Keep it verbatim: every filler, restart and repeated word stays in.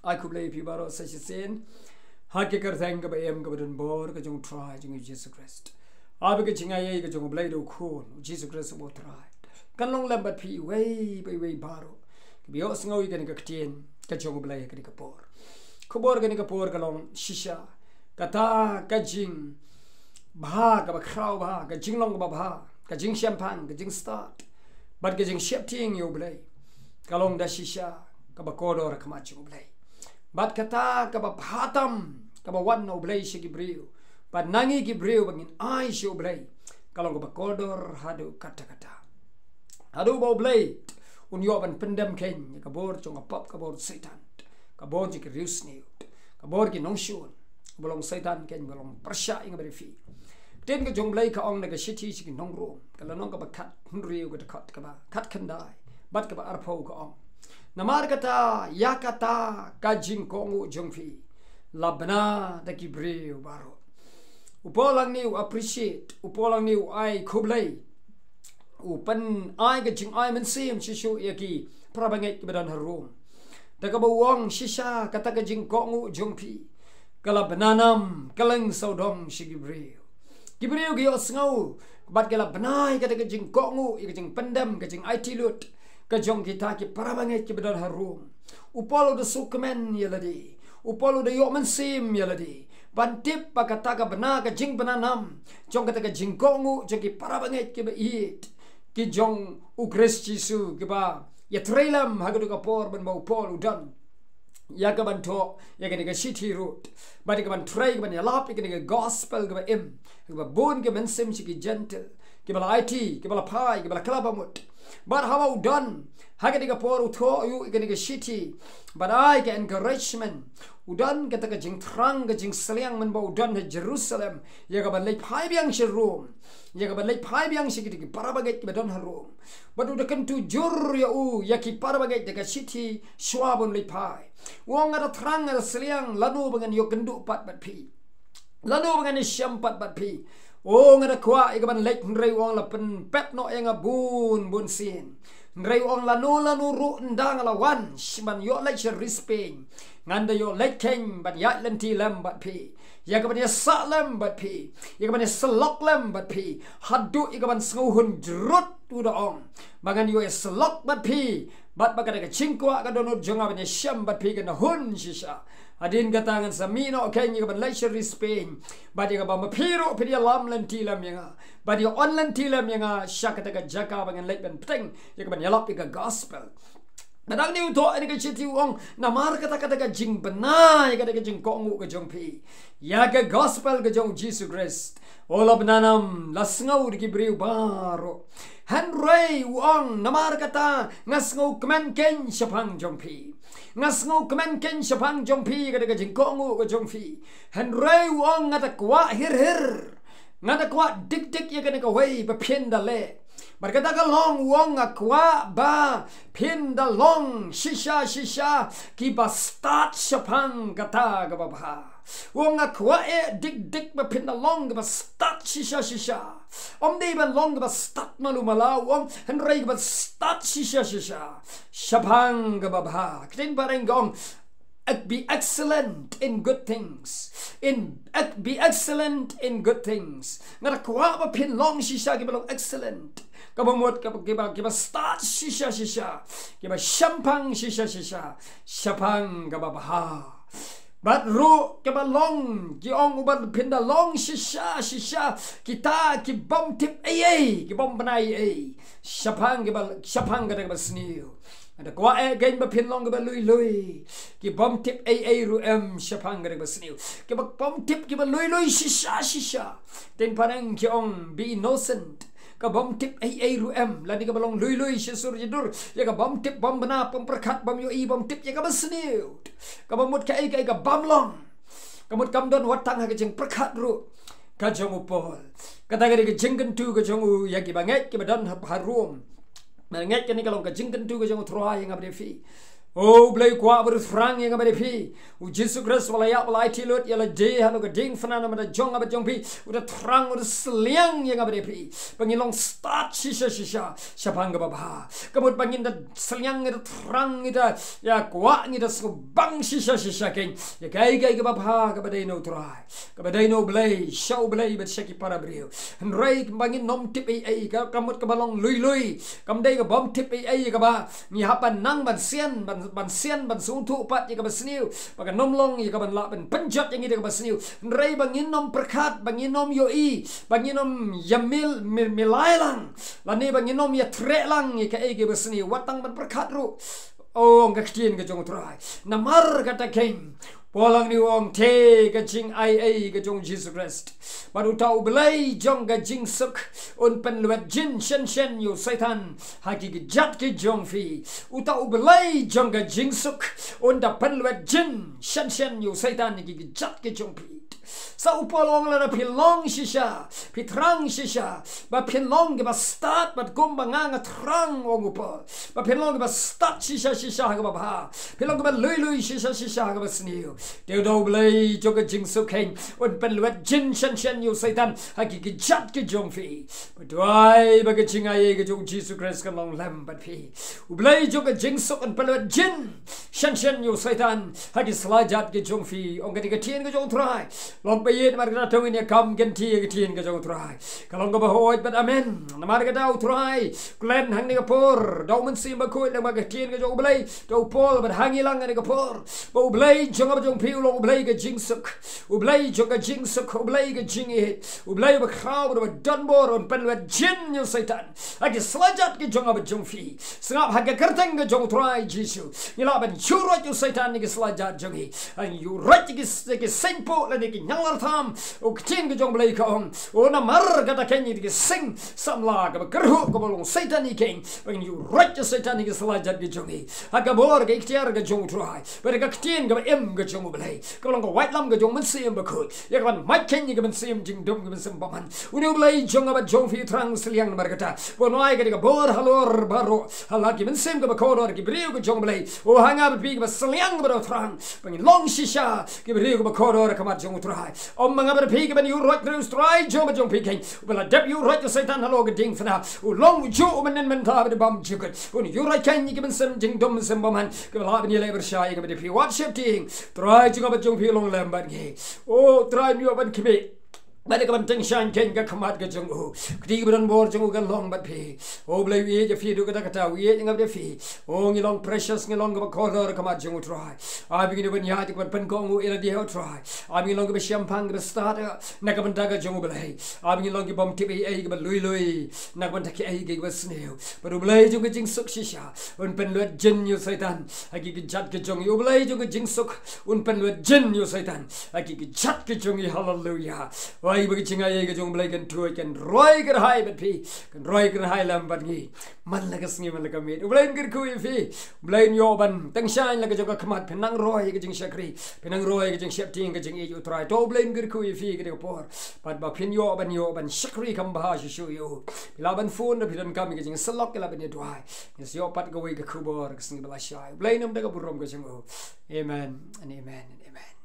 Ai khublei ïa phi baroh sa shisien ha ka kyrteng kaba im kaba donbor ka jong U Trai jong ngi U Jisu Khrist. Haba ka jingaiei ka jong U Blei da U Khun U Jisu Khrist uba U Trai kan long lem bad phi iwei pa iwei baroh kiba ïohsngew ïa kane ka ktien ka jong U Blei ha kane ka por. Khubor kane ka por ka long shisha kata ka jingbha kaba khraw bha, ka jinglong kaba bha, ka jingshemphang, ka jingstad bad ka jingsheptieng ïa U Blei ka long da shisha kaba kordor ha khmat jong U Blei. Bad kata kaba bha tam kaba wan na U Blei sha ki briew bad na ngi ki briew ba ngin ai sha U Blei ka long kaba kordor haduh katta katta. Haduh ba U Blei un ïoh ban pyndem khein ïa ka bor jong ka pop, ka bor Soitan, ka bor jong ki riewsniew, ka bor ki nongshun, ba long Soitan khein ba long pyrshah ïa nga bad ïa phi. Ktien ka jong U Blei ka ong na ka shithi sha ki nong Rom, ka lynnong kaba khathynriew, ka dkhot kaba khatkhyndai bad kaba arphew ka ong, namar kata ïa kata ka jingkohnguh jong phi la bna da ki briew baroh. U Paul hangne u appreciate, u Paul hangne u ai khublei, u pynai ka jingai mynsiem shisha ïa ki para bangeit kiba don ha Rom, da kaba u ong shisha kata ka jingkohnguh jong phi ka la bna nam kylleng sawdong sha ki briew. Ki briew ki ïohsngew bad ki la bna ïa kata ka jingkohnguh, ïa ka jingpyndem, ka jingaiti lut ka jong kita ki para bangeit kiba don ha Rom. U Paul u da sngewkmen ïa lade, u Paul u da ïoh mynsiem ïa lade ban tip ba kata ka bna, ka jingbna nam jong kata ka jingkohnguh jong ki para bangeit kiba ïeit ki jong U Khrist Jisu, kiba ïatrei lem ha kaduh ka por ban ba u Paul u don ïa ka ban thoh ïa kane ka shithi ruh, bad ïa ka ban trei, ka ban ïalap ïa kane ka gospel kaba im, kaba bun ka mynsiem sha ki Jentil, kiba la aiti, kiba la phai, kiba la kylla bamut. Bad haba u don ha kane ka por u thoh ïa kane ka shithi bad ai ka encouragement, u don kata ka jingthrang, ka jingsliang mynba u don ha Jerusalem ïa ka ban leit phai biang sha Rom, ïa ka ban leit phai biang sha kita ki para bangeit kiba don ha Rom. Bad u da kyntu jur ïa u, ïa ki para bangeit da ka shithi shuwa ban leit phai. U ong nga da thrang, nga da sliang lano ba ngan ïakynduh pat bad phi, lano ba ngan ïashem pat bad phi. O nga da kwah ïa ka ban leit, hynrei u ong la pynpep noh ïa nga bun bun sien. Hynrei u ong lano lano ruh ynda nga la wan sha ban ïoh leit sha ri Spain, ngan da ïoh leit khein ban ïaid lynti lem bad phi, ïa ka ban ïasah lem bad phi, ïa ka ban ïasyllok lem bad phi, haduh ïa ka ban sngewhun jrut, u da ong, ba ngan ïoh ïasyllok bad phi, bad ba kata ka jingkwah ka dohnud jong nga ban ïashem bad phi kan da hun shisha. Hadien kata ngan sa mih noh khein ïa ka ban leit sha ri Spain, bad ïa kaba ma phi ruh phin ïalam lynti lem ïa nga, bad ïa-on lynti lem ïa nga sha kata ka jaka ba ngan leit ban bteng, ïa ka ban ïalap ïa ka gospel. Bad hangne u thoh ïa ka shithi u ong, namar kata, kata ka jingbna ïa kata ka jingkohnguh ka jong phi ïa ka gospel ka jong U Jisu Khrist, o la bna nam, la sngew da ki briew baroh. Hynrei u ong, namar kata nga sngewkmen khein shaphang jong phi, nga sngewkmen khein shaphang jong phi ïa kata ka jingkohnguh ka jong phi. Hynrei u ong nga da kwah hir hir, nga da kwah dik dik ïa kane kawei ba phin da leh. Bad kata ka long u ong nga kwah ba phin da long shisha shisha kiba stad shaphang kata kaba bha. U ong nga kwah eh dik dik ba phin da long kiba stad shisha shisha. Ym dei ban long kiba stad malu mala, u ong, hynrei kiba stad shisha shisha shaphang kaba bha. Ktien phareng ka ong, be excellent in good things. In, be excellent in good things. Nga da kwah ba phin long shisha kiba long excellent, kaba mut kiba, kiba, kiba stad shisha shisha, kiba shemphang shisha shisha shaphang kaba bha. Bad ruh kiba long, ki ong, uba phin da long shisha shisha kita ki bym tip ei ei, ki bym bna ei ei, shaphang kiba, shaphang kata kaba sniew. Nga da kwah eh khein ba phin long kiba lui lui, ki bym tip ei ei ruh em, shaphang kata kaba sniew, kiba bym tip, kiba lui lui shisha shisha. Ktien phareng ki ong be innocent, ka bym tip ei ei ruh em, lane kaba long lui lui sha sur sha dur, ïa ka bym tip, bym bna, bym pyrkhat, bym ïohi, bym tip ïa kaba sniew, kaba mut kaei kaei ka bym long, ka mut kam don wat tang ha ka jingpyrkhat ruh ka jong u Paul. Kata ka dei ka jingkyntu ka jong u ïa kiba ngeit, kiba don ha, ha Rom, ba ngeit. Kane ka long ka jingkyntu ka jong U Trai ïa nga bad ïa phi. O Blei, kwah ba u thrang ïa nga bad ïa phi. U Jisu Khrist u la ïap, u la aiti lut ïa lade halor ka diengphna namar jong nga bad jong phi. U da thrang, u da sliang ïa nga bad ïa phi ba ngin long stad shisha shisha shaphang kaba bha. Ka mut ba ngin da sliang, ngi da thrang, ngi da ïa kwah, ngi da sngewbang shisha shisha keiñ ïa kaei kaei kaba bha kaba dei na u Trai, kaba dei na u Blei, sha u Blei bad sha ki para briew. Hynrei ba ngin ym tip ei ei, ka, ka mut kaba long lui lui. Kam dei ka bym tip ei ei kaba ngi hap ban nang ban sian, ban, ban sian, ban sngewthuh pat ïa kaba sniew, ba kan ym long ïa kaban lah ban pynjot ïa ngi da kaba sniew. Hynrei ba ngin ym pyrkhat, ba ngin ym ïohi, ba ngin ym ïamil, mi-, milai lang, lane ba ngin ym ïatreh lang ïa kaei kaba sniew, wat tang ban pyrkhat ruh. O, ong ka ktien ka jong u Trai. Namar kata keiñ, Paul hangne u ong te ka jingaiei ka jong u Jisu Khrist bad uta u Blei jong ka jingsuk un pynlwet jin shen shen ïa u Soitan ha ki kjat ki jong phi. Uta u Blei jong ka jingsuk un da pynlwet jin shen shen ïa u Soitan ha ki kjat ki jong phi. Sa u Paul u ong lada phi long shisha, phi thrang shisha ba phin long kiba stad bad kumba nga nga thrang, ong u Paul, ba phin long kiba stad shisha shisha ha kaba bha, phin long kiba lui lui shisha shisha ha kaba sniew, te uta u Blei jong ka jingsuk keiñ un pynlwet jin shen shen ïa u Soitan ha ki kjat ki jong phi. Ba duwai ba ka jingaiei ka jong u Jisu Khrist kan long lem bad phi. U Blei jong ka jingsuk un pynlwet jin shen shen ïa u Soitan ha ki slajat ki jong phi, ong kane ka ktien ka jong u Trai. Long ba ïeit, namar kata to ngin ïa kam kynti ïa ka ktien ka jong u Trai. Ka long kaba hooid bad amen. Namar kata u Trai u klet hangne ka por da u Mynsiem Bakhuid, namar ka ktien ka jong u Blei da u Paul bad ha ngi lang hangne ka por, ba u Blei jong nga bad jong phi u long u Blei ka jingsuk, u Blei jong ka jingsuk, u Blei ka jingïeit, u Blei uba khraw bad uba don bor, un pynlwet jin ïa u Soitan ha ki slajat ki jong nga bad jong phi. Sngap, ha ka kyrteng ka jong u Trai Jisu ngi lah ban ïuhroit ïa u Soitan na ki slajat jong ngi. Ngi ïuhroit ïa ki, ïa ki seng poh lane ki ñianglartham. U ktien ka jong u Blei ka ong, o, namar kata keiñ ïa ki seng samla kaba kyrhuh kaba long Soitan ïa keiñ, ba ngin ïuhroit ïa u Soitan na ki slajat ki jong ngi ha ka bor ka iktiar ka jong u Trai bad ka ktien kaba im ka jong u Blei, kaba long ka waitlam ka jong u Mynsiem Bakhuid, ïa kaban mait keiñ ïa ka mynsiem jingdum, ka mynsiem bymman. Une u Blei jong nga bad jong phi u thrang sliang namar kata, ba un ai ka dei ka bor halor baroh ha la ki mynsiem kiba kordor, ki briew ka jong u Blei. O, ha nga bad phi kiba sliang bad u thrang ba ngin long shisha ki briew kiba kordor ha khmat jong u Trai. Ym ma nga bad phi kiban ïuhroit, hynrei u Trai jong nga bad jong phi keiñ uba la dep ïuhroit ïa u Soitan halor ka diengphna. U long ujuh u mynnin mynta bad u bymjukut. Un ïuhroit keiñ ïa ki mynsiem jingdum, mynsiem bymman kiba lah ban ïaleh pyrshah ïa nga bad ïa phi. Wat sheptieng, Trai jong nga bad jong phi u long lem bad ngi. O Trai, un ïoh ban khmih bad ïa kaban tyngshaiñ keiñ ha khmat ka jong u. Kti kiba don bor jong u kan long bad phi. O Blei, u ïeit ïa phi haduh katta katta, u ïeit ïa nga bad ïa phi. O, ngi long precious, ngi long kiba kordor ha khmat jong u Trai. Ai ba ngin ïoh ban ïaid, kaban pynkohnguh ïa lade ha u Trai. Ai ba ngin long kiba shemphang, kiba stad na ka bynta ka jong u Blei. Ai ba ngin long ki bym tip ei ei, kiba lui lui na ka bynta kiei kiei kiba sniew. Bad u Blei jong ka jingsuk shisha un pynlwet jin ïa u Soitan ha ki kjat ki jong ngi. U Blei jong ka jingsuk un pynlwet jin ïa u Soitan ha ki kjat ki jong ngi. Haleluia. Wai ba ka jingaiei ka jong u Blei kan tuid, kan roi kyrhai bad phi, kan roi kyrhai lem bad ngi man la ka sngi man la ka miet. U Blei un kyrkhu ïa phi. U Blei un ïoh ban tyngshaiñ la ka jong ka khmat. Phin nang roi ïa ka jingshakri, phin nang roi ïa ka jingsheptieng, ka jingïeit ïa u Trai. To u Blei un kyrkhu ïa phi ha kane ka por. Bad ba phin ïoh ban, ïoh ban shakri kham bha shuh shuh ïa u, phi lah ban phone, phi donkam ïa ka jingsyllok, phi lah ban ïa duwai. Ngin sa ïoh pat kawei ka khubor ka sngi ba la shai. U Blei un ym da ka burom ka jong u. Amen and amen and amen.